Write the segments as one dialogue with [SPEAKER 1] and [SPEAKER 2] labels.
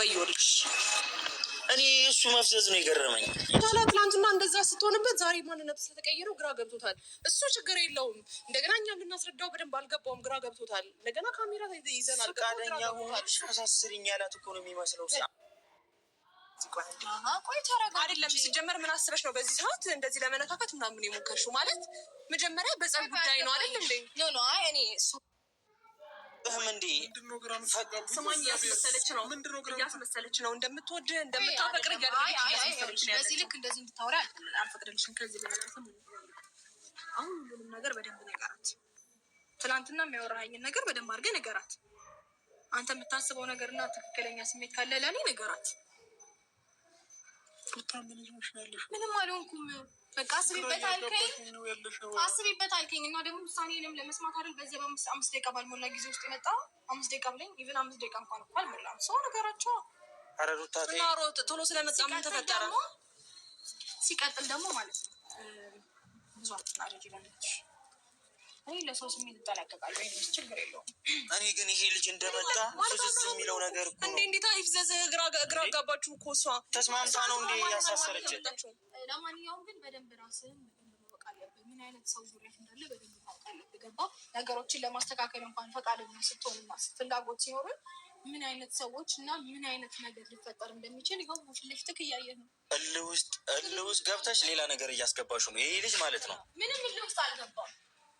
[SPEAKER 1] ወዮልሽ።
[SPEAKER 2] እኔ እሱ መፍዘዝ ነው የገረመኝ።
[SPEAKER 1] ታላ ትናንትና እንደዛ ስትሆንበት ዛሬ ማንነቱ ስለተቀየረው ግራ ገብቶታል። እሱ ችግር የለውም። እንደገና እኛ ልናስረዳው በደንብ አልገባውም፣ ግራ ገብቶታል። እንደገና ካሜራ ይዘናል፣ ግራ
[SPEAKER 2] ፈቃደኛ
[SPEAKER 1] ገብቶታል።
[SPEAKER 2] ሆነሽ አሳስሪኝ ያላት እኮ ነው የሚመስለው።
[SPEAKER 3] ቆይ ተረጋጋ።
[SPEAKER 1] አይደለም፣ ሲጀመር ምን አስበሽ ነው በዚህ ሰዓት እንደዚህ ለመነካከት ምናምን የሞከርሽው? ማለት መጀመሪያ በጸብ ጉዳይ ነው አይደል እንዴ?
[SPEAKER 3] No፣ አይ፣ እኔ እሱ
[SPEAKER 2] ህም እንዴ?
[SPEAKER 1] ስማኝ፣ እያስመሰለች ነው፣ እያስመሰለች ነው፣ እንደምትወድ እንደምታፈቅር እያደረገች እያስመሰለች ነው
[SPEAKER 3] በዚህ
[SPEAKER 1] ያለችው።
[SPEAKER 3] ልክ እንደዚህ እንድታወራ
[SPEAKER 1] አልፈቅድልሽም። ከዚህ በላይ አሁን ሁሉንም ነገር በደንብ ነገራት።
[SPEAKER 3] ትናንትና የሚያወራኸኝን ነገር በደንብ አድርገህ ነገራት። አንተ የምታስበው ነገርና ትክክለኛ ስሜት ካለ ለእኔ ነገራት። ምንም አልሆንኩም። በቃ አስቢበት አልከኝ፣ አስቢበት አልከኝ እና ደግሞ ውሳኔንም ለመስማት አይደል በዚያ በ5 5 ደቂቃ ባልሞላ ጊዜ ውስጥ የመጣ። 5 ደቂቃ ብለኝ even 5 ደቂቃ እንኳን እኮ አልሞላም። ሰው ነገራቸው።
[SPEAKER 2] ኧረ ሩታ ተይ።
[SPEAKER 1] እና ሮጥ ቶሎ ስለመጣ ምን
[SPEAKER 3] ሲቀጥል
[SPEAKER 1] ተፈጠረ?
[SPEAKER 3] ደግሞ ማለት ነው ብዙ አትናደጂ በእናትሽ። እኔ ለሰው ስሜት እጠነቀቃለሁ። ይሄ ችግር የለውም።
[SPEAKER 2] እኔ ግን ይሄ ልጅ እንደመጣ ፍዝዝ የሚለው ነገር እኮ
[SPEAKER 1] እንዴ
[SPEAKER 2] ነው።
[SPEAKER 1] እንዴት አይፍዘዝ? ግራ አጋባችሁ እኮ እሷ።
[SPEAKER 2] ተስማምታ ነው እንዴ ያሳሰረች?
[SPEAKER 3] ለማንኛውም ግን በደንብ ራስህን በደንብ ማወቅ አለብህ። ምን አይነት ሰው ዙሪያ እንዳለ በደንብ ማወቅ አለብህ። ገባ? ነገሮችን ለማስተካከል እንኳን ፈቃደኛ ስትሆንና ፍላጎት ሲኖርን ምን አይነት ሰዎች እና ምን አይነት ነገር ሊፈጠር እንደሚችል ይኸው ፊት ለፊትህ እያየህ ነው።
[SPEAKER 2] እልህ ውስጥ ገብተሽ ሌላ ነገር እያስገባሽ ነው ይሄ ልጅ ማለት ነው።
[SPEAKER 3] ምንም እልህ ውስጥ አልገባም።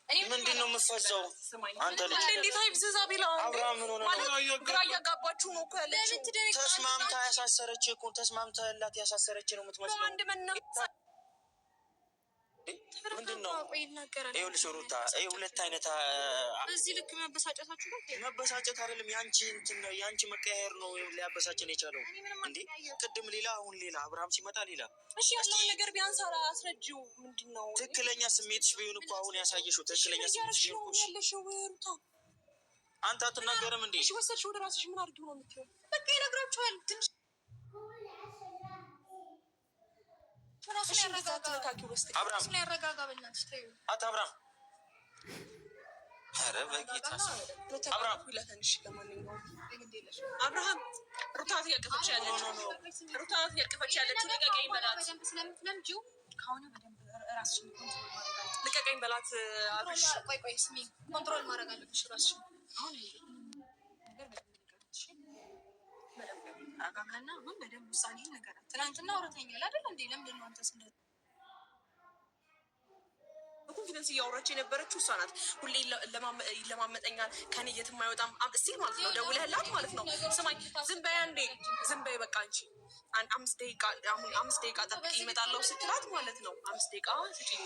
[SPEAKER 3] እኔ
[SPEAKER 2] ምንድን ነው የምፈዘው?
[SPEAKER 1] ስማኝ፣
[SPEAKER 2] አንተ ልጅ
[SPEAKER 1] እንዴ እንዴት አይፍዘዝ አቤላ? እንዴ
[SPEAKER 2] አብርሃም ምን ሆነ ነው?
[SPEAKER 1] ማለት ግራ እያጋባችሁ ነው እኮ ያለችው።
[SPEAKER 3] ለምን ትደነግጣለህ?
[SPEAKER 2] ተስማምታ ያሳሰረች እኮ፣ ተስማምታ ያላት ያሳሰረች ነው የምትመስለው።
[SPEAKER 1] አንድ መና
[SPEAKER 2] ምንድን ነው?
[SPEAKER 3] ቆይ ይናገራል።
[SPEAKER 2] ይኸውልሽ ሩታ፣ ይሄ ሁለት አይነት
[SPEAKER 3] በዚህ ልክ መበሳጨታችሁ ነው?
[SPEAKER 2] መበሳጨት አይደለም፣ የአንቺ እንትን ነው፣ የአንቺ መቀያየር ነው ሊያበሳጭን የቻለው።
[SPEAKER 3] እኔ ምንም
[SPEAKER 2] እንዴ
[SPEAKER 3] አልተቀያየርኩም።
[SPEAKER 2] ቅድም ሌላ፣ አሁን ሌላ፣ አብርሃም ሲመጣ ሌላ።
[SPEAKER 1] እሺ፣ ያለውን ነገር ቢያንስ አስረጂው። ምንድን ነው?
[SPEAKER 2] ትክክለኛ ስሜትሽ ቢሆን እኮ አሁን ያሳየሽው ትክክለኛ
[SPEAKER 1] ምን
[SPEAKER 2] ስሜትሽ
[SPEAKER 1] እያደረግሽ
[SPEAKER 2] ቢሆን
[SPEAKER 1] ነው
[SPEAKER 2] እኮ እሺ።
[SPEAKER 1] ያለሽው ሩታ?
[SPEAKER 2] አንተ አትናገርም እንዴ?
[SPEAKER 1] እሺ፣ ወሰድሽ ወደ ራስሽ፣ ምን አድርጊው ነው የምትይው?
[SPEAKER 3] በቃ ይነግራችኋል። ትንሽ ራሱን
[SPEAKER 1] እሺ፣ እንደዛ
[SPEAKER 3] ያረጋጋ።
[SPEAKER 1] አትነካኪው በስተቀር።
[SPEAKER 2] አብርሃም
[SPEAKER 3] ራሱን ያረጋጋ። በእናትሽ ተይው።
[SPEAKER 2] አቶ አብርሃም፣ ኧረ በጌታ ስም አብርሃም።
[SPEAKER 1] ይላታል። እሺ፣ ለማንኛውም አብርሃም፣ ሩታ ናት እያቀፈች ያለችው። ሩታ ናት እያቀፈች ያለችው። ልቀቀኝ በላት፣
[SPEAKER 3] በደንብ ስለምትለምጂው ከአሁኑ በደንብ ራስሽን control ማድረግ አለብሽ።
[SPEAKER 1] ልቀቀኝ በላት አብርሽ።
[SPEAKER 3] ቆይ ቆይ ስሚ፣ control ማድረግ አለብሽ ራስሽን። አሁን ይሄ ነገር በደንብ ንገራት፣ እሺ? በደንብ ተረጋጋና አሁን በደንብ ውሳኔህን ንገራት። ትናንትና አውርተኸኛል አይደል እንዴ? ለምንድን ነው አንተስ እንደዚህ
[SPEAKER 1] በ confidence እያወራች የነበረችው እሷ ናት። ሁሌ ይለማመጠኛል፣ ከኔ የትም አይወጣም ሲል ማለት ነው። ደውለህላት ማለት ነው። ስማኝ፣ ዝም በይ አንዴ፣ ዝም በይ በቃ አንቺ። 5 ደቂቃ፣ አሁን 5 ደቂቃ ጠብቂ እመጣለሁ ስትላት ማለት ነው። 5 ደቂቃ ስጭኝ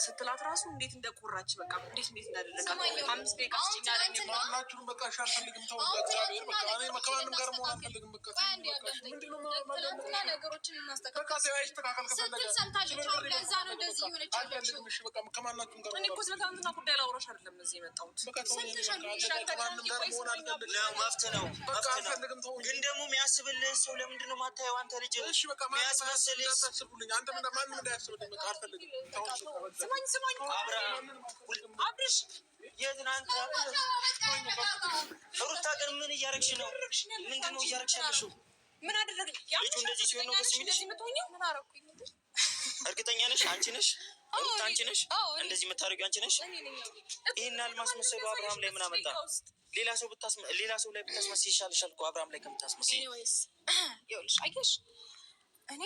[SPEAKER 1] ስትላት ራሱ እንዴት እንደቆራች፣ በቃ እንዴት እንዳደረጋት፣ 5 ደቂቃ ስጭኝ አለኝ።
[SPEAKER 4] ማናችሁም በቃ እሺ፣ አልፈልግም። ተው እግዚአብሔር፣ በቃ እኔ ከማንም ጋር መሆን አልፈልግም። በቃ ምንድን ነው?
[SPEAKER 3] ትናንትና ነገሮችን
[SPEAKER 4] በቃ
[SPEAKER 3] እናስተካክል
[SPEAKER 4] ተይው፣ አይስተካከል ከፈለገ
[SPEAKER 3] ስትል ሰምታለች። አሁን ለዛ ነው እንደዚህ እየሆነች ያለችው።
[SPEAKER 4] አልፈልግም። እሺ በቃ ከማናችሁም ጋር
[SPEAKER 1] እኔ እኮ ስለ ትናንትና ጉዳይ ላውራሽ አይደለም እዚህ የመጣሁት።
[SPEAKER 4] በቃ ተው፣ እኔ በቃ ከማንም ጋር መሆን አልፈልግም።
[SPEAKER 2] ነው፣ መፍት ነው።
[SPEAKER 4] በቃ
[SPEAKER 2] መፍት ነው።
[SPEAKER 4] አልፈልግም። ተው።
[SPEAKER 2] ግን ደግሞ የሚያስብልህ ሰው ለምንድን ነው የማታየው? አንተ ልጅ
[SPEAKER 4] እሺ በቃ ማንም
[SPEAKER 2] የሚያስመስልህ
[SPEAKER 4] እንዳታስቡልኝ። አንተ ምን ማንም እንዳያስብልኝ። በቃ አልፈልግም። ተው እሺ፣ በቃ።
[SPEAKER 1] ስማኝ ስማኝ፣
[SPEAKER 2] አብርሃም
[SPEAKER 1] አብርሽ።
[SPEAKER 2] የት ነህ አንተ? ሩታ ግን ምን እያደረግሽ ነው? ምንድን ነው እያደረግሽ ያለሽው?
[SPEAKER 1] ምን አደረግ?
[SPEAKER 2] ልጁ እንደዚህ ሲሆን ነው ደስ የሚልሽ?
[SPEAKER 1] እንደዚህ የምትሆኚው?
[SPEAKER 3] ምን አደረኩኝ?
[SPEAKER 2] እርግጠኛ ነሽ? አንቺ ነሽ ሩታ? አንቺ ነሽ እንደዚህ የምታደርጊው? አንቺ ነሽ?
[SPEAKER 3] እኔ ነኝ።
[SPEAKER 2] ይህን ያህል ማስመሰሉ አብርሃም ላይ ምን አመጣ? ሌላ ሰው ላይ ብታስመስይ ይሻልሻል እኮ አብርሃም ላይ ከምታስመስይ።
[SPEAKER 3] Anyways፣ ይኸውልሽ፣ አየሽ፣ እኔ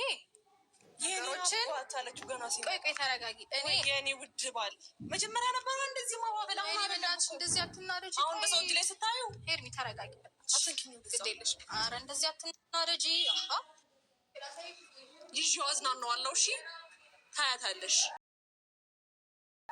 [SPEAKER 3] ነገሮችን
[SPEAKER 1] አባት አለችው ገና ሲል።
[SPEAKER 3] ቆይ ቆይ ተረጋጊ። እኔ
[SPEAKER 1] የኔ ውድ ባል መጀመሪያ ነበረ እንደዚህ ማባበል። አሁን
[SPEAKER 3] እኔ
[SPEAKER 1] አይደለም
[SPEAKER 3] በእናትሽ
[SPEAKER 1] እኮ።
[SPEAKER 3] እንደዚህ አትናደጂ።
[SPEAKER 1] አሁን በሰው እጅ ላይ ስታዩ
[SPEAKER 3] ሄርሚ ተረጋጊ።
[SPEAKER 1] አትንኪኝ።
[SPEAKER 3] ግድ የለሽም። ኧረ እንደዚህ አትናደጂ። አሃ
[SPEAKER 1] ይዤው አዝናናዋለሁ። እሺ፣ ታያታለሽ።